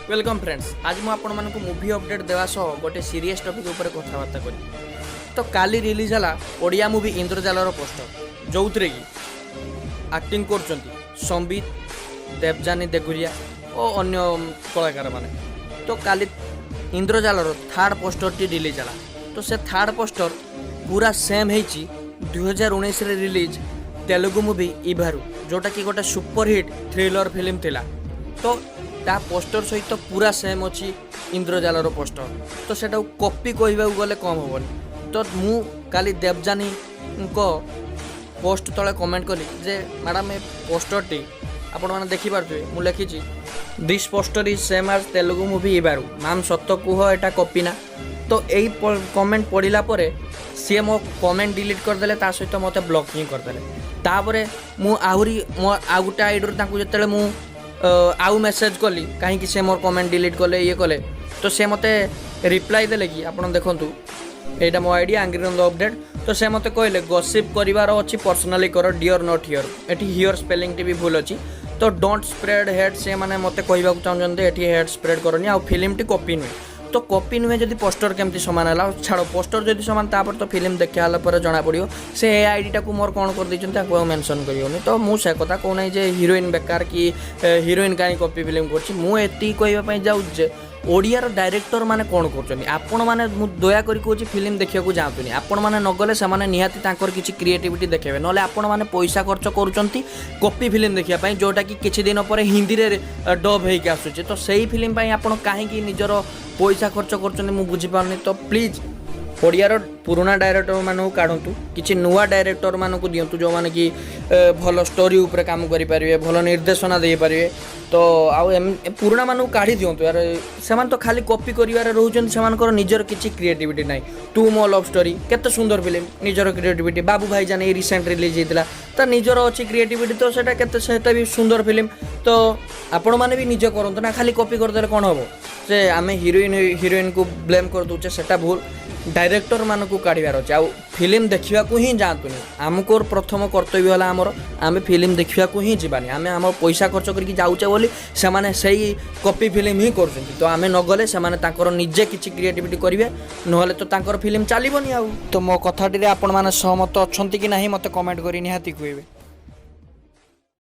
Welcome friends. ଆଜି ମୁଁ ଆପଣମାନଙ୍କୁ ମୁଭି ଅପଡେଟ୍ ଦେବା ସହ ଗୋଟେ ସିରିୟସ୍ ଟପିକ୍ ଉପରେ କଥାବାର୍ତ୍ତା କରିବି। ତ କାଲି ରିଲିଜ୍ ହେଲା ଓଡ଼ିଆ ମୁଭି ଇନ୍ଦ୍ରଜାଲର ପୋଷ୍ଟର, ଯେଉଁଥିରେ କି ଆକ୍ଟିଂ କରୁଛନ୍ତି ସମ୍ବିତ, ଦେବଯାନୀ ଦେଗୁରିଆ ଓ ଅନ୍ୟ କଳାକାରମାନେ। ତ କାଲି ଇନ୍ଦ୍ରଜାଲର ଥାର୍ଡ଼ ପୋଷ୍ଟରଟି ରିଲିଜ୍ ହେଲା। ତ ସେ ଥାର୍ଡ଼ ପୋଷ୍ଟର ପୁରା ସେମ୍ ହେଇଛି 2019ରେ ରିଲିଜ୍ ତେଲୁଗୁ ମୁଭି ଇଭାରୁ, ଯେଉଁଟାକି ଗୋଟେ ସୁପରହିଟ୍ ଥ୍ରିଲର ଫିଲ୍ମ ଥିଲା। ତ ତା ପୋଷ୍ଟର ସହିତ ପୁରା ସେମ୍ ଅଛି ଇନ୍ଦ୍ରଜାଲର ପୋଷ୍ଟର। ତ ସେଟାକୁ କପି କହିବାକୁ ଗଲେ କମ୍ ହେବନି। ତ ମୁଁ କାଲି ଦେବଯାନୀଙ୍କ ପୋଷ୍ଟ ତଳେ କମେଣ୍ଟ କଲି ଯେ, ମ୍ୟାଡ଼ାମ୍, ଏ ପୋଷ୍ଟରଟି ଆପଣମାନେ ଦେଖିପାରୁଥିବେ, ମୁଁ ଲେଖିଛି, "This poster is same as Telugu movie Evaru. Ma'am, ସତ କୁହ, ଏଇଟା କପି ନା?" ତ ଏଇ କମେଣ୍ଟ ପଢ଼ିଲା ପରେ ସିଏ ମୋ କମେଣ୍ଟ ଡିଲିଟ୍ କରିଦେଲେ, ତା ସହିତ ମୋତେ ବ୍ଲକ୍ ହିଁ କରିଦେଲେ। ତାପରେ ମୁଁ ଆହୁରି ମୋ ଆଉ ଗୋଟେ ଆଇଡ଼ିରୁ ତାଙ୍କୁ ଯେତେବେଳେ ମୁଁ ଆଉ ମେସେଜ୍ କଲି, କାହିଁକି ସେ ମୋର କମେଣ୍ଟ ଡିଲିଟ୍ କଲେ, ଇଏ କଲେ, ତ ସେ ମୋତେ ରିପ୍ଲାଏ ଦେଲେ କି, ଆପଣ ଦେଖନ୍ତୁ, ଏଇଟା ମୋ ଆଇଡ଼ି ଆଙ୍ଗିରନ୍ଦ ଅପଡେଟ୍। ତ ସେ ମୋତେ କହିଲେ, "ଗସିପ୍ କରିବାର ଅଛି ପର୍ସନାଲି କର ଡିଅର୍, not here." ଏଠି here ସ୍ପେଲିଂଟି ବି ଭୁଲ ଅଛି। ତ don't spread hate. ସେମାନେ ମୋତେ କହିବାକୁ ଚାହୁଁଛନ୍ତି ଏଠି ହେଟ୍ ସ୍ପ୍ରେଡ୍ କରନି ଆଉ ଫିଲ୍ମଟି କପି ନୁହେଁ। ତ କପି ନୁହେଁ ଯଦି ପୋଷ୍ଟର କେମିତି ସମାନ ହେଲା? ଆଉ ଛାଡ଼, ପୋଷ୍ଟର ଯଦି ସମାନ, ତାପରେ ତ ଫିଲ୍ମ ଦେଖା ହେଲା ପରେ ଜଣାପଡ଼ିବ। ସେ ଏ ଆଇଡ଼ିଟାକୁ ମୋର କ'ଣ କରିଦେଇଛନ୍ତି, ତାକୁ ଆଉ ମେନସନ୍ କରିହେଉନି। ତ ମୁଁ ସେ କଥା କହୁନାହିଁ ଯେ ହିରୋଇନ୍ ବେକାର କି ହିରୋଇନ୍ କାହିଁ କପି ଫିଲ୍ମ କରୁଛି। ମୁଁ ଏତିକି କହିବା ପାଇଁ ଯାଉଛି ଯେ ଓଡ଼ିଆର ଡାଇରେକ୍ଟର ମାନେ କ'ଣ କରୁଛନ୍ତି? ଆପଣମାନେ, ମୁଁ ଦୟାକରି କହୁଛି, ଫିଲ୍ମ ଦେଖିବାକୁ ଯାଆନ୍ତୁନି। ଆପଣମାନେ ନଗଲେ ସେମାନେ ନିହାତି ତାଙ୍କର କିଛି କ୍ରିଏଟିଭିଟି ଦେଖେଇବେ। ନହେଲେ ଆପଣମାନେ ପଇସା ଖର୍ଚ୍ଚ କରୁଛନ୍ତି କପି ଫିଲ୍ମ ଦେଖିବା ପାଇଁ, ଯେଉଁଟାକି କିଛି ଦିନ ପରେ ହିନ୍ଦୀରେ ଡବ୍ ହେଇକି ଆସୁଛି। ତ ସେଇ ଫିଲ୍ମ ପାଇଁ ଆପଣ କାହିଁକି ନିଜର ପଇସା ଖର୍ଚ୍ଚ କରୁଛନ୍ତି, ମୁଁ ବୁଝିପାରୁନି। ତ ପ୍ଲିଜ୍ ଓଡ଼ିଆର ପୁରୁଣା ଡାଇରେକ୍ଟରମାନଙ୍କୁ କାଢ଼ନ୍ତୁ, କିଛି ନୂଆ ଡାଇରେକ୍ଟରମାନଙ୍କୁ ଦିଅନ୍ତୁ, ଯେଉଁମାନେ କି ଭଲ ଷ୍ଟୋରି ଉପରେ କାମ କରିପାରିବେ, ଭଲ ନିର୍ଦ୍ଦେଶନା ଦେଇପାରିବେ। ତ ଆଉ ପୁରୁଣାମାନଙ୍କୁ କାଢ଼ି ଦିଅନ୍ତୁ ୟାର। ସେମାନେ ତ ଖାଲି କପି କରିବାରେ ରହୁଛନ୍ତି, ସେମାନଙ୍କର ନିଜର କିଛି କ୍ରିଏଟିଭିଟି ନାହିଁ। ତୁ ମୋ ଲଭ୍ ଷ୍ଟୋରି କେତେ ସୁନ୍ଦର ଫିଲ୍ମ, ନିଜର କ୍ରିଏଟିଭିଟି। ବାବୁ ଭାଇଜାନ ଏଇ ରିସେଣ୍ଟ ରିଲିଜ୍ ହେଇଥିଲା, ତା ନିଜର ଅଛି କ୍ରିଏଟିଭିଟି। ତ ସେଇଟା କେତେ, ସେଇଟା ବି ସୁନ୍ଦର ଫିଲ୍ମ। ତ ଆପଣମାନେ ବି ନିଜେ କରନ୍ତୁ ନା, ଖାଲି କପି କରିଦେଲେ କ'ଣ ହେବ? ସେ ଆମେ ହିରୋଇନ୍କୁ ବ୍ଲେମ୍ କରିଦେଉଛେ, ସେଟା ଭୁଲ। ଡାଇରେକ୍ଟରମାନଙ୍କୁ କାଢ଼ିବାର ଅଛି ଆଉ ଫିଲ୍ମ ଦେଖିବାକୁ ହିଁ ଯାଆନ୍ତୁନି। ଆମକୁ ପ୍ରଥମ କର୍ତ୍ତବ୍ୟ ହେଲା ଆମର, ଆମେ ଫିଲ୍ମ ଦେଖିବାକୁ ହିଁ ଯିବାନି। ଆମେ ଆମ ପଇସା ଖର୍ଚ୍ଚ କରିକି ଯାଉଛେ ବୋଲି ସେମାନେ ସେଇ କପି ଫିଲ୍ମ ହିଁ କରୁଛନ୍ତି। ତ ଆମେ ନଗଲେ ସେମାନେ ତାଙ୍କର ନିଜେ କିଛି କ୍ରିଏଟିଭିଟି କରିବେ, ନହେଲେ ତ ତାଙ୍କର ଫିଲ୍ମ ଚାଲିବନି ଆଉ। ତ ମୋ କଥାଟିରେ ଆପଣମାନେ ସହମତ ଅଛନ୍ତି କି ନାହିଁ, ମୋତେ କମେଣ୍ଟ କରି ନିହାତି କହିବେ।